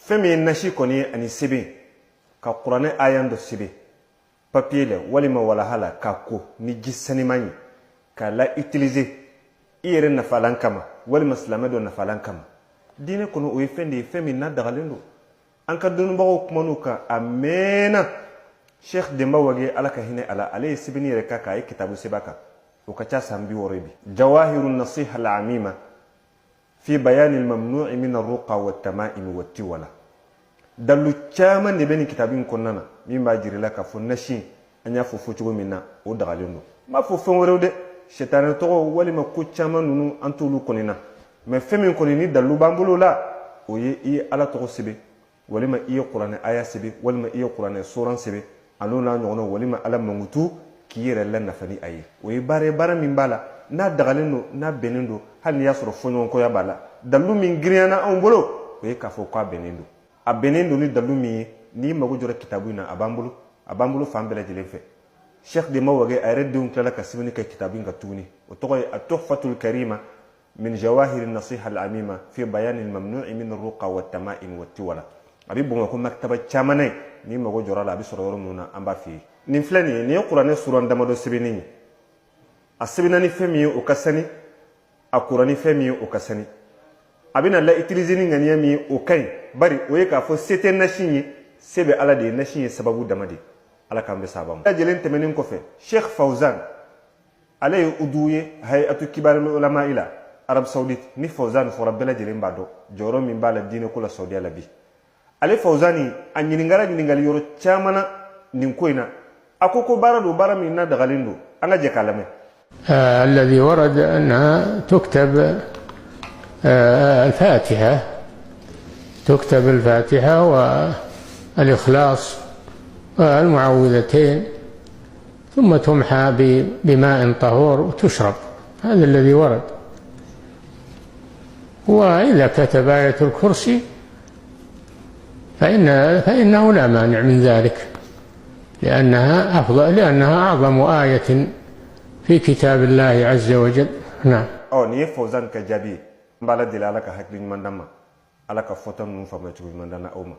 Fɛn min ye nasi kɔni ye ani sɛbɛn, ka kuranɛ ayan dɔ sɛbɛn papiye la walima walaha la, k'a ko ni ji saniman ye, k'a la utiliser i yɛrɛ nafalan kama walima silamɛ dɔ nafalan kama diinɛ kɔnɔ, o ye fɛn de ye, fɛn min n'a dagalen don. An ka dɔnnibagaw kuman'u kan a mɛnna. Sheikh Demba Wage, Ala ka hinɛ a la, ale ye sɛbɛnni yɛrɛ k'a kan, a ye kitabu sɛbɛn a kan, o ka ca san 60 ye bi, Jawahiru Nasiha al-Amima fi bayani al-mamnu'i min ar-ruqa wa tamaim wa tiwala. Dalu caman de bɛ nin kitabu in kɔnɔna na min b'a jira la k'a fɔ nasi, an y'a fɔ cogo min na, o dagalen don. N b'a fɔ fɛn wɛrɛw dɛ, sɛtanɛ tɔgɔ walima ko caman ninnu, an t'olu kɔni na. Mɛ fɛn min kɔni ni dalu b'an bolo la, o ye i ye Ala tɔgɔ sɛbɛn, walima i ye kuranɛ aya sɛbɛn, walima i ye kuranɛ soran sɛbɛn, a n'o n'a ɲɔgɔnna, walima Ala mankutu k'i yɛrɛ la nafa ni a ye. O ye baara ye, baara min b'a la n'a dagalen don, n'a bɛnnen don. Hali n'i y'a sɔrɔ fɔɲɔgɔnkɔya b'a la, dalu min girinyana anw bolo, o ye k'a fɔ k'a bɛnnen don. A bɛnnen don ni dalu min ye, n'i mago jɔra kitabu in na, a b'an bolo, a b'an bolo fan bɛɛ lajɛlen fɛ. Cheikh Demba Wage a yɛrɛ denw tilala ka sɛbɛnni kɛ kitabu in kan tuguni, o tɔgɔ ye Atuhfatul Karima min Jawahir Nasiha al-Amima fi bayani al-mamnu'i min ar-ruqa wa tamaim wa tiwala. A bɛ Bamakɔ maktaba caman na yen. N'i mago jɔra la, a bɛ sɔrɔ yɔrɔ minnu na, an b'a f'i ye. Nin filɛ nin ye, nin ye kuranɛ suran damadɔ sɛbɛnni ye. A sɛbɛnna ni fɛn min ye, o ka sani. A kora ni fɛn min ye, o ka sani. A bɛna la utiliser ni ŋaniya min ye, o ka ɲi. Bari o ye k'a fɔ se tɛ nasi ye, se bɛ Ala de ye. Nasi ye sababu dama de. Ala k'an bɛ saba ma. Lajɛlen tɛmɛnen kɔfɛ, Sheikh Fawzan, ale ye udu ye Hayatu Kibar Ulama la Arabie Saoudite. Ni Fawzan fɔra, bɛɛ lajɛlen b'a dɔn jɔyɔrɔ min b'a la diinɛ ko la Saudiya la bi. Ale Fawzani, a ɲininkara ɲininkali yɔrɔ caman na nin ko in na. A ko ko baara don, baara min n'a dagalen don. An ka jɛ k'a lamɛn. الذي ورد أنها تكتب الفاتحة، تكتب الفاتحة والإخلاص والمعوذتين، ثم تمحى بماء طهور وتشرب. هذا الذي ورد. وإذا كتب آية الكرسي فإنه لا مانع من ذلك، لأنها أفضل، لأنها أعظم آية في كتاب الله عز وجل. نعم. Ɔ, nin ye Fawzan ka jaabi ye. N b'Ala deli, Ala ka hakili ɲuman d'an ma, Ala ka fɔta ninnu faamuya cogo ɲuman d'an na aw ma.